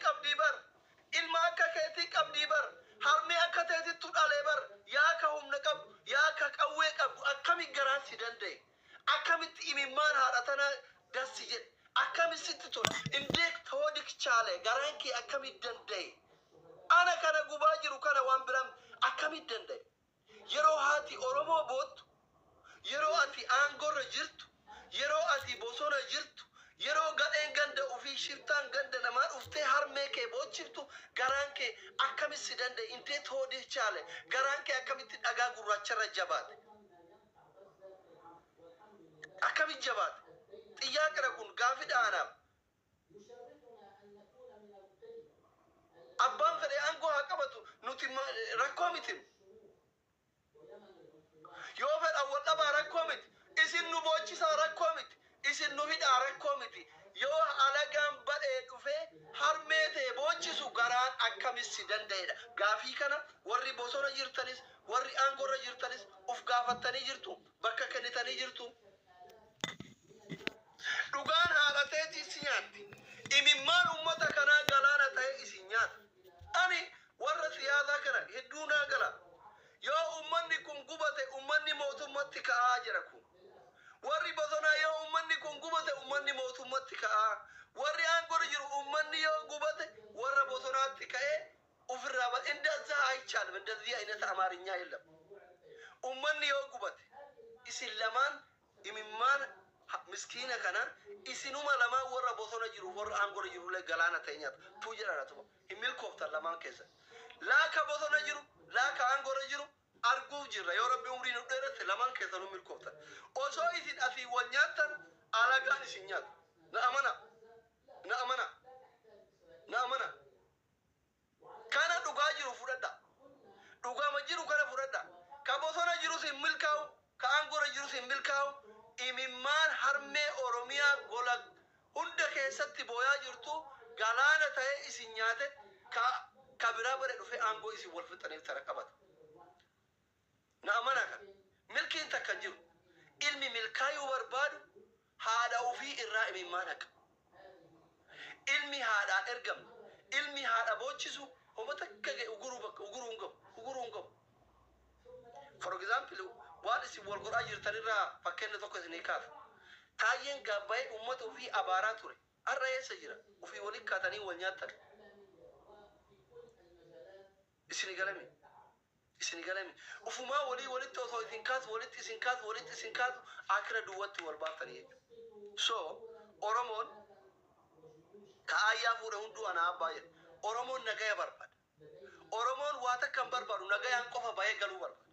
qabdii bar. Ilma akka keetii qabdii bar. Harmee akka teetittu dhalee bar. Yaa ka humna qabdu, yaa ka qawwee qabdu, akkami garaan si danda'e? Akkamitti imimmaan haadha tanaa dassi jedhe? Akkami sitti tole? እንዴት ሆድህ ቻለ? Garaan kee akkami danda'e? Ana kana gubaa jiru kana waan biraan akkami danda'e? Yeroo haati Oromoo boottu, yeroo ati aangorra jirtu, yeroo ati bosona jirtu, yeroo gadheen ganda ofii shiftaan ganda namaa dhuftee harmee kee boochiftu, garaan kee akkamitti si danda'e? እንዴት ሆድህ ቻለ? Garaan kee akkamitti dhagaa gurraacharra jabaate? Akkamitti jabaate? Xiyyaaqira kun gaafidha anaaf. Abbaan fedhe aangoo haa qabatu, nuti rakkoo miti. Yoo fedhan wal dhabaa, rakkoo miti. Isin nu boochisaa, rakkoo miti. Isin nu hidhaa, rakkoo miti. Yoo alagaan badhee dhufee harmee ta'e boochisu, garaan akkamis si danda'edha. Gaafii kana warri bosona jirtanis, warri aangorra jirtanis uf gaafattanii jirtu, bakka kennitanii jirtu. Dhugaan haadha teetii si nyaatti. Imimmaan ummata kanaa galaana ta'e isin nyaata. Ani warra siyaasaa kana hedduu naa gala. Yoo ummanni kun gubate, ummanni mootummatti ka'aa jira kun. Warri bosonaa, yoo ummanni kun gubate, ummanni mootummatti ka'aa. Warri aangorra jiru, ummanni yoo gubate, warra bosonaatti ka'ee ofirraa ba እንደዛ አይቻልም። እንደዚህ አይነት አማርኛ የለም። Ummanni yoo gubate, isin lamaan imimmaan miskiina kana isinuma lamaan, warra bosona jiru, warra aangorra jirullee galaana ta'e nyaata. Tuu jedhan atuma hin milkooftan lamaan keessa. Laaka bosona jiru, laaka aangorra jiru arguuf jirra. Yoo Rabbi umrii nu dheeratte, lamaan keessa nu milkooftan. Osoo isin asii wal nyaattan, alagaan isin nyaata. Na amana. Na amana. Na amana. Kana dhugaa jiru fudhadha. Dhugama jiru kana fudhadha. Ka bosona jirus hin milkaa'u, ka aangorra jirus hin milkaa'u. Imimmaan harmee Oromiyaa gola hunda keessatti booyaa jirtu galaana ta'ee isin nyaate, ka biraa bare dhufee aangoo isin wal fixaniif tara qabata. Na amana kana. Milkiin takka hin jiru. Ilmi milkaayuu barbaadu haadha ofii irraa imimmaan haqa. Ilmi haadhaan ergamne, ilmi haadha boochisu homa takka ga'e uguruu bakka uguruu hin qabu, uguruu hin qabu. For example, waan isin wal godhaa jirtanirraa fakkeenya tokko isinii kaasa. Taayyeen gaabbaa'ee uummata ofii abaaraa ture. Har'a eessa jira? Ofii waliin kaatanii wal nyaattan. Isini galame. Isini galame. Ufumaa walii walitti osoo isin kaasu, walitti isin kaasu, walitti isin kaasu, akira duwwatti wal baaftanii jechuudha. So, Oromoon ka aayyaa fuudhe hunduu ana abbaa jedhe. Oromoon nagaya barbaada. Oromoon waa takka hin barbaadu, nagayaan qofa bahee galuu barbaada.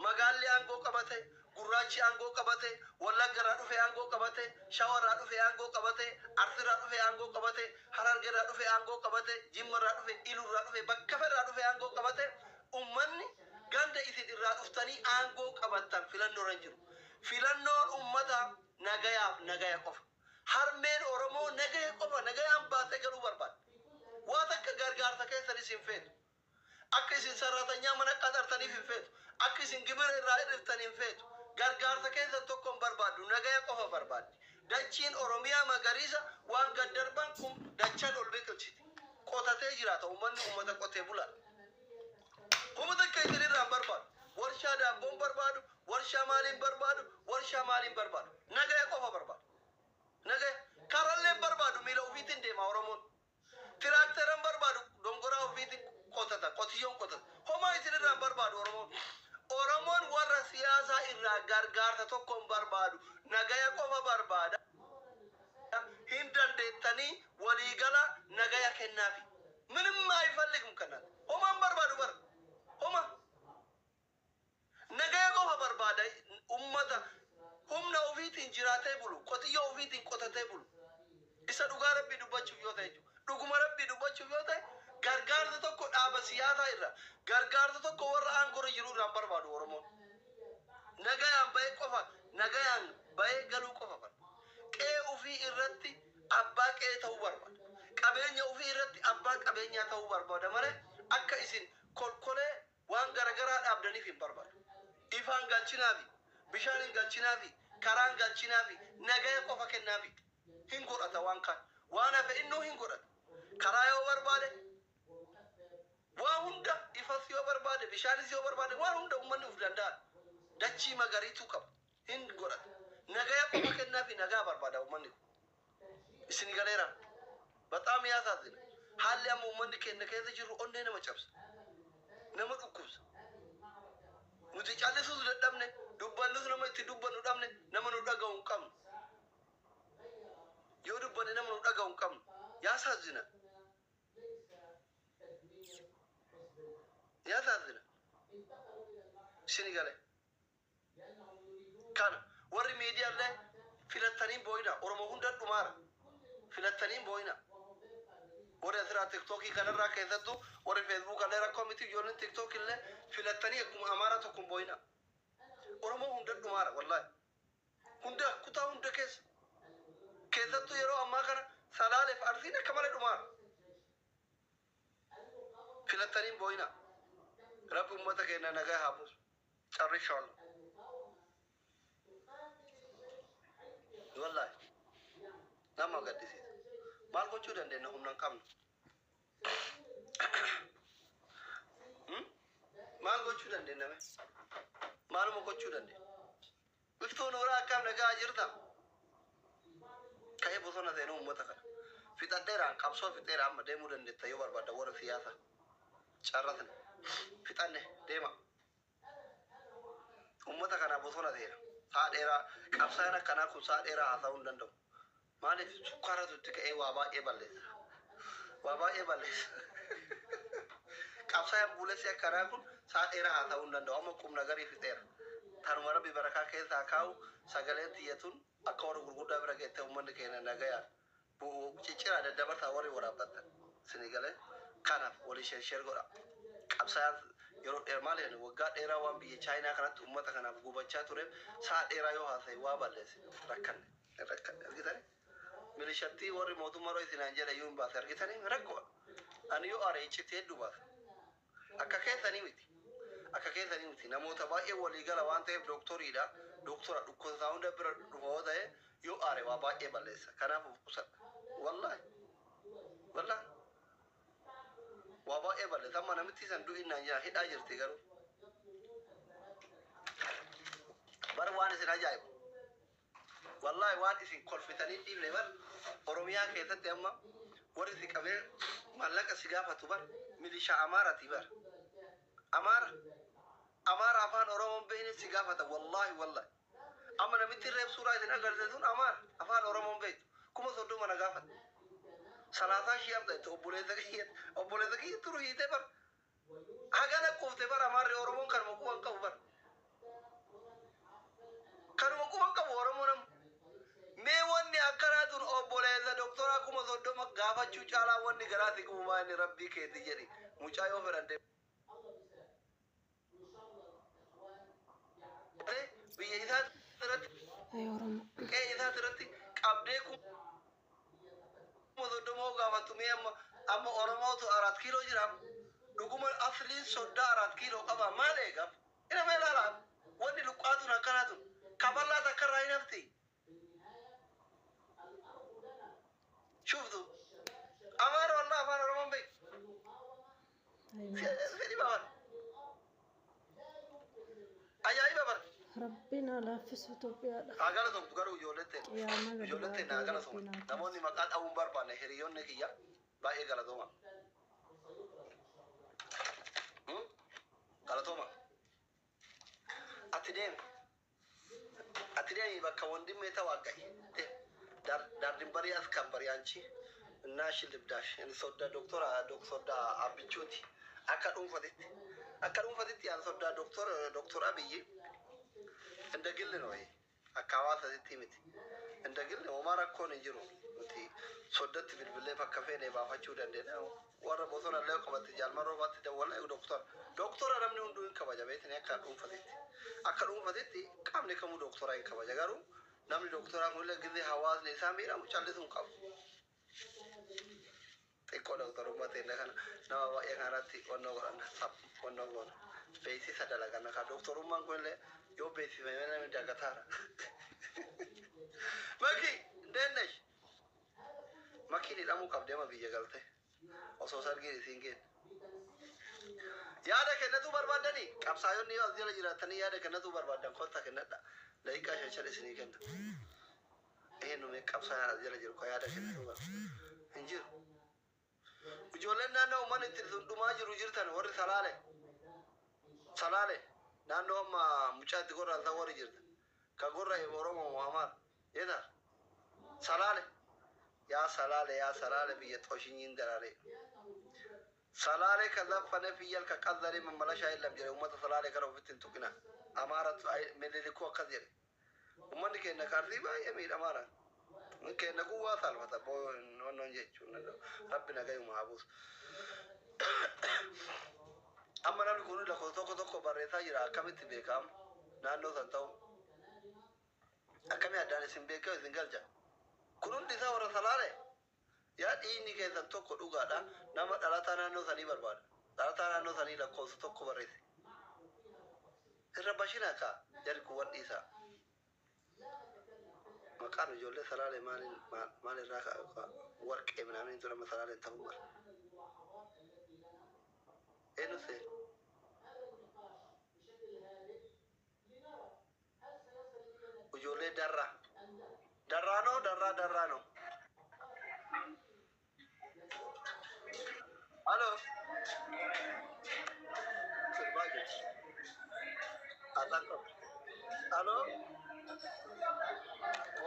Magaalli aangoo qabate, gurraachi aangoo qabate, Wallaggarraa dhufe aangoo qabate, Shawarraa dhufe aangoo qabate, Arsiirraa dhufe aangoo qabate, Harargeerraa dhufe aangoo qabate, Jimmarraa dhufe, Ilurraa dhufe, bakka fedhaa dhufe aangoo qabate, ummanni ganda isin irraa dhuftanii aangoo qabattan filannoo irra hin jiru. Filannoon ummata nagayaaf nagaya qofa. Harmeen Oromoo nagaya qofa, nagayaan baatee galuu barbaada. Waa takka gargaarsa keessanis hin feetu. Akka isin sarratanyaa mana qaxartaniif hin feetu. Akka isin gibira irraa hir'iftan hin feetu. Gargaarsa keessan tokko hin barbaaddu. Nagaya qofa barbaaddi. Dachiin Oromiyaa magariisa waan gad darban kun dachaan ol biqilchiti. Qotatee jiraata. Uummanni uummata qotee bulaa. Kuma takka isin irraa hin barbaadu. Warshaa daabboon barbaadu, warshaa maaliin barbaadu, warshaa maaliin barbaadu. Nagaya qofa barbaadu. Nagaya. Karallee hin barbaadu, miila ofiitiin deema Oromoon. Tiraakteran barbaadu, dongoraa ofiitiin qotata, qotiyyoon qotata. Homaa isin irraa hin barbaadu Oromoon. Oromoon warra siyaasaa irraa gargaarsa tokko hin barbaadu. Nagaya qofa barbaada. Hin dandeettanii waliigala nagaya kennaafi. ምንም አይፈልግም ከእናንተ። Homaa hin barbaadu bara. Homa. Nagaya qofa barbaada. Ummata humna ofiitiin jiraatee bulu, qotiyyoo ofiitiin qotatee bulu. Isa dhugaa Rabbii dubbachuuf yoo ta'e jechuudha. Dhuguma Rabbii dubbachuuf yoo ta'e, gargaarsa tokko dhaaba siyaasaa irraa, gargaarsa tokko warra aangorra jiru irraa hin barbaadu Oromoon. Nagayaan bahee qofa, nagayaan bahee galuu qofa barbaada. Qe'ee ofii irratti abbaa qe'ee ta'uu barbaada. Qabeenya ofii irratti abbaa qabeenyaa ta'uu barbaada malee akka isin kolkolee waan garagaraa dhaabdaniif hin barbaadu. Ifaan galchinaafi, bishaan hin galchinaafi, karaan galchinaafi, nagaya qofa kennaafi. Hin godhata waan kaan. Waan hafe innuu hin godhatu. Karaa yoo barbaade, waa hunda, ifas yoo barbaade, bishaanis yoo barbaade, waan hunda uummanni uf danda'a. Dachii magariituu qaba. Hin godhatu. Nagaya qofa kennaa fi nagaa barbaada uummanni kun. Isin galeera. በጣም ያሳዝናል. Haalli amma uummanni keenya keessa jiru onnee nama cabsa. Nama dhukkubsa. Nuti callisuus dadhabne, dubbannus nama itti dubbannu dhabne, nama nu dhaga'u hin qabnu. Yoo dubbanne nama nu dhaga'u hin qabnu. ያሳዝናል. ያሳዝናል. Isin galee. Kana warri miidiyaallee filattanii boo'ina. Oromoo hunda dhumaara. Filattanii boo'ina. Warri asirraa Tiktookii kanarraa keessattuu, warri Feesbuuk illee rakkoo miti, ijoolleen Tiktook illee filattanii akkuma Amaaraa tokko hin boo'ina. Oromoo hunda dhumaara, wallaahi. Hunda, kutaa hunda keessa. Keessattuu yeroo ammaa kana Salaaleef Arsiin akka malee dhumaara. Filattanii boo'ina. Rabbi uummata keenya nagaa haa buusu. ጨርሻለሁ. Wallaahi nama gaddisiisa. Maal gochuu dandeenya? Humna hin qabnu. Hmm? Maal gochuu dandeenya mee? Maaluma gochuu dandeenya? Biftuu nuuraa, akkam nagaa jirta? Ka'ee bosona seenuu uummata kana. Fixadheeraan qabsoo fixeera, amma deemuu dandeetta yoo barbaadda, warra siyaasa. Carrasne. Fixanne, deema. Uummata kana bosona seena. Sa'a dheeraa qabsaan akkanaa kun sa'a dheeraa haasa'uu hin danda'u. Maaliif? Sukkaaratu itti ka'ee waa baay'ee balleessa. Waa baay'ee balleessa. Qabsaan buulessi akkanaa kun sa'a dheeraa haasa'uu hin danda'u. Amma qubna garii fixeera. Tanuma Rabbi barakaa keessaa kaa'u, sagaleen tiyyatuun akka warra gurguddaa bira geettee uummanni keenya nagayaan cicciraa daddabarsaa warri waraabbattan. Isinii galee, kanaaf walii share share godha. Qabsaan yeroo dheeraa, maal jedhani, waggaa dheeraa waan biyya Chaayinaa kanatti uummata kanaaf gubachaa tureef sa'a dheeraa yoo haasa'e waa balleesse. Rakkanne, rakkanne, argitanii? Milishattii warri mootummaa roo isinaan jedhe iyyuu hin baase, argitanii? Rakkoo. Ani yoo aare iccitti hedduu baasa. Akka keessanii miti. Akka keessanii miti. Namoota baay'ee walii gala waan ta'eef dooktoriidha. Dooktora dhukkubsataa hunda bira dhufa yoo ta'e, yoo aare waa baay'ee balleessa. Kanaaf of qusadha. Wallaahi. Wallaahi. Waa baay'ee balleessa. Amma namitti san du'innaan jira, hidhaa jirti garuu. Bar waan isin ajaa'ibu. Wallaahi waan isin kolfitanii dhiifne, bar Oromiyaa keessatti amma warri si qabee maallaqa si gaafatu bar milishaa Amaaraati bar. Amaara. Amaara afaan Oromoon beekne si gaafata, wallaahi, wallaahi. Amma namitti reef suuraa isin agarsiise sun Amaara, afaan Oromoon beektu. 30,000 na gaafata. ሰላሳ ሺህ አምጣ obboleessa kiyya, obboleessa kiyya turu hiite bar. Hagana quufte bar. Amaarri Oromoon kanuma quban qabu bar. Kanuma quban qabu Oromoon amma. Mee wanni akkanaa tun, obboleessa doktoraa 30,000 gaafachuu caalaa wanni garaa si qabu inni Rabbii keeti jedhi mucaa yoo fedhan deemtee biyya isaa irratti Ay Oromoo. qe'ee isaa irratti qabdee 30,000 yoo gaafattu, mee amma Oromootu Arat Kiiloo jira. Dhuguma asliin soddaa Arat Kiiloo qaba, maal eegam ina mee ilaalaa, wanni luqqaa tun akkanaa tun kaballaa takka irraa hin hafti. Shuftu, Amaara, wallah afaan Oromoon beeku. Ay maati. Fedhi babar ajaa'iba bar. Rabbiin haa laaffisu Itoophiyaadha. Haa galatoomtu garuu ijoolleen Qiyaama gadi ijoolleen haa baatee galatooman. Rabbiin haa Namoonni maqaa dha'uun barbaanne, hiriyoonni kiyya baay'ee galatooma. Galatooma. Ati deemi. Ati deemi bakka ወንድሜ ተዋጋኝ። ዳር ድንበሪ አስከበሪ አንቺ እና እሺ ልብዳሽ sodda doktora sodda Abbichuuti. Akka dhuunfatitti, akka dhuunfatitti an sodda doktor Abiyyi እንደ ግል ነው ይሄ፣ akka hawaasatitti miti, እንደ ግል homaa rakkoon hin jiru. Nuti soddatti bilbilee bakka feene baafachuu dandeenya. Warra bosona illee qabate jaalmarroo baatti dawwala, doktora namni hunduu hin kabaja beekni. Akka dhuunfatitti, akka dhuunfatitti qaamni kamuu doktora hin kabaja. Garuu namni doktoraa kunillee ጊዜ hawaasni isaa miidhamu callisuu hin qabu. Xiqqoo doktorummaa ta'e kana nama baay'ee kanatti wannoo godhanna, wannoo goona, beeksisa dalaganna. Kan doktorummaan kunillee yoo beeksifame namni dagataara. Maki, እንዴት ነሽ? Makiin hidhamuu qabdi ama biyya galte. Osoo sargiin isiin geenne. Yaada kennatuu barbaadanii qabsaayonni yoo as jala jiraatanii yaada kennatuu barbaadan kottaa kennadha. Daqiiqaa shan shan isinii kenna. Eenyu mee qabsaayaan as jala jiru ka yaada kennatuu barbaadu? Hin jiru. Ijoolleen naannoo uummanni itti dhumaa jiru jirtan warri Salaale. Salaale naannoo amma mucaa itti gorra'an san warri jirtan. Ka gorra'e Oromoo moo Amaara? Jeetaa? Salaale. Yaa Salaale, yaa Salaale, biyya xooshinyiin daraaree. Salaale ka zaffane fiyyal ka qazzaree mammalashaa illam jedhe. Uummata Salaalee kana ofitti hin tuqina. Amaaratu Minilikuu akkas jedhe. Uummanni keenya kaartii baay'ee miidhamaadha. Keenya kun waa saalfata wannoon jechuun Rabbi nagayuma haa buusu. Amma namni kun lakkoofsa tokko tokko barreessaa jira, akkamitti beekama naannoo san ta'u? Akkamii addaan isin beekaa isin galcha? Kun hundi isaa warra Salaale. Yaa dhiigni keessan tokko dhugaadha. Nama dhalataa naannoo sanii barbaada. Dhalataa naannoo sanii lakkoofsa tokko barreesse. Irra bashina kaa jarri kun wan dhiisaa. Maqaan ijoollee Salaalee maaliin maalirraa warqee minaamin ture amma Salaaleen ta'uu mala. Eenyu seera? Ijoollee darraa. Darraanoo, darraa, darraanoo. Halo. Sirbaa jirti. Asaan qabu. Halo.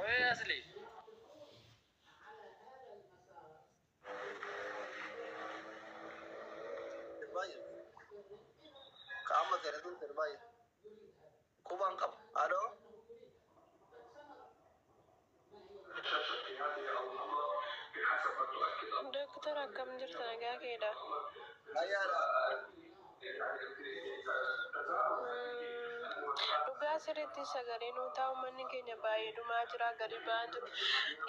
Oye, Asli. Sirbaa jirti. Ka amma seera sun sirbaa jirti. Qubaan qabu. Halo. Doktor, akkam jirta? Nagaa keedha? Ayyaadha. Dhugaa sirriitti sagalee nuu taa'u, manni keenya baay'ee dhumaa jira, gadi ba'aa jiru.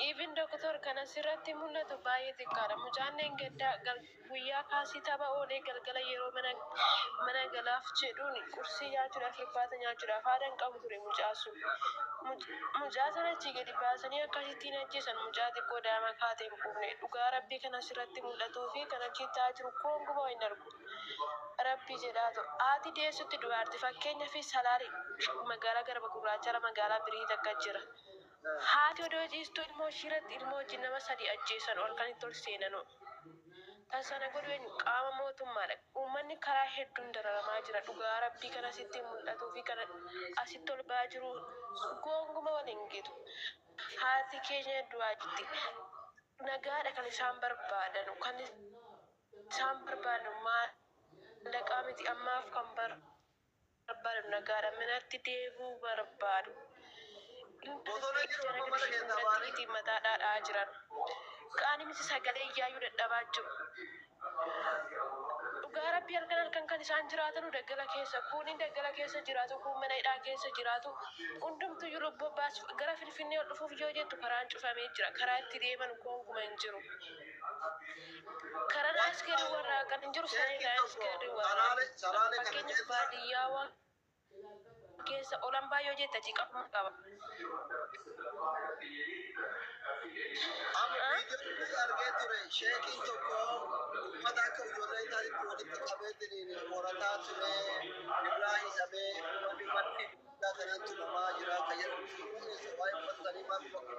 Even doktor, kana sirratti mul'atu baay'ee xiqqaadha. Mucaan gaddaa guyyaa kaasii tapha oolee galgala yeroo mana galaaf jedhuun qursii nyaachuudhaaf, irbaata nyaachuudhaaf haadha hin qabu ture mucaa sun. Mucaa sana achii gadi baasanii akkasittiin ajjeesan, mucaa xiqqoo daa'ima kaatee hin quufne. Dhugaa Rabbii, kana sirratti mul'atuu fi kan achi ta'aa jiru koonguma hin argu. Rabbii jedhaatu haati deessutti dubarti fakkeenya fi Salaali magaalaa Garba Gurraachaa magaalaa birii takka jira. Haati odoo ciistuu ilmoo ishiirratti ilmoo wajjin nama sadi ajjeesan ol kan itti ol seenanu. Tan sana godhu eenyu? Qaama mootummaadha. Uummanni karaa hedduun dararamaa jira. Dhugaa Rabbii, kan asitti mul'atuu fi kan asitti ol ba'aa jiru goonguma waliin gitu. Haati keenya du'aa jirti. Nagaadha kan isaan barbaadanu. Kan isaan barbaadanu maallaqaa miti, ammaaf kan barbaadanu nagaadha. Manatti deebi'uu barbaadu. Bosona jiru amma mana keessaa ba'anii. Mataa dhaadhaa jiran. Qaani miti, sagalee iyyaayyuu dadhabaa jiru. Dhugaa Rabbii, halkan halkan kan isaan jiraatanu daggala keessa. Kunin daggala keessa jiraatu, kun mana hidhaa keessa jiraatu. Hundumtuyyuu lubbuu baasuuf gara Finfinnee ol dhufuuf yoo jettu karaan cufamee jira. Karaa itti deeman gonkumaa hin jiru. Karaan askeerii warraa kan hin jiru sanirraa askeerii warraa. Salaalee kana Fakkeenyaaf keessa baadiyyaa waan keessa olan baay'oo jette achi qabuma qaba. Amma viidiyoo argee ture, sheekiin tokko uummata akka ijoollee isaaniitti walitti qabeetiin qorataa ture, irraa hidhamee uummanni marti guddaa kanaan tumamaa jira kan jedhamu waa'ee uummata sanii maal bakka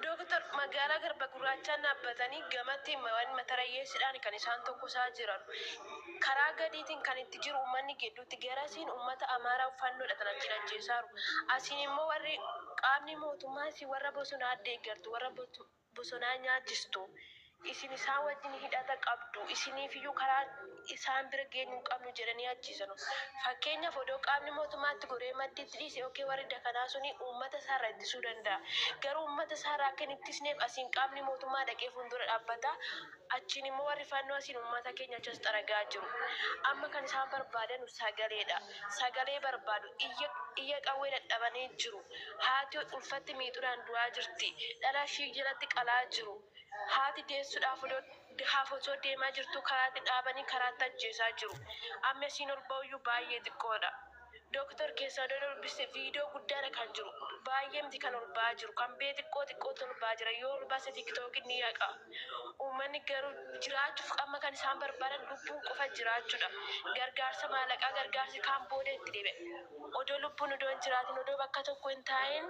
Dooktar, magaalaa Garba Gurraachaan dhaabbatanii gamatti waan matarayyeessidhaan kan isaan tokkosaa jiran. Karaa gadiitiin kan itti jiru uummanni gidduutti garasiin uummata Amaaraa uffannoodha kan achiin ajjeesaaru. Asiin immoo warri qaamni mootummaa isin warra bosonaa deeggartu, warra bosonaa nyaachistu. Isin isaan wajjin hidhata qabdu. Isiniif iyyuu karaa isaan bira geenyu hin qabnu jedhanii ajjeesanu. Fakkeenyaaf odoo qaamni mootummaatti goree maddiitti dhiise yookiin warri dakanaa suni uummata isaarraa ittisuu danda'a. Garuu uummata isaarraa akka hin ittisneef asiin qaamni mootummaa dhaqee fuuldura dhaabbata. Achiin immoo warri fannoo asiin uummata keenya achas xaragaa jiru. Amma kan isaan barbaadanu sagaleedha. Sagalee barbaadu. Iyya iyya qawwee dadhabanii jiru. Haati ulfatti miixuudhaan du'aa jirti. Dhala ishii jalatti qalaa jiru. Haati deessuudhaaf odoo haaf osoo deemaa jirtu karaatti dhaabanii karaatti ajjeesaa jiru. Amma isiin ol ba'uyyuu baay'ee xiqqoodha. Doktor keessaa odoo dubbiste viidiyoo guddaadha kan jiru. Baay'ee miti kan ol ba'aa jiru. Kan bee xiqqoo xiqqootu ol ba'aa jira. Yoo ol baase tiktookiin ni haqa. Uummanni garuu jiraachuuf amma kan isaan barbaadan lubbuun qofa jiraachuudha. Gargaarsa maallaqaa gargaarsi kaan booda itti deebi'a. Odoo lubbuun odoo hin jiraatin odoo bakka tokko hin taa'in.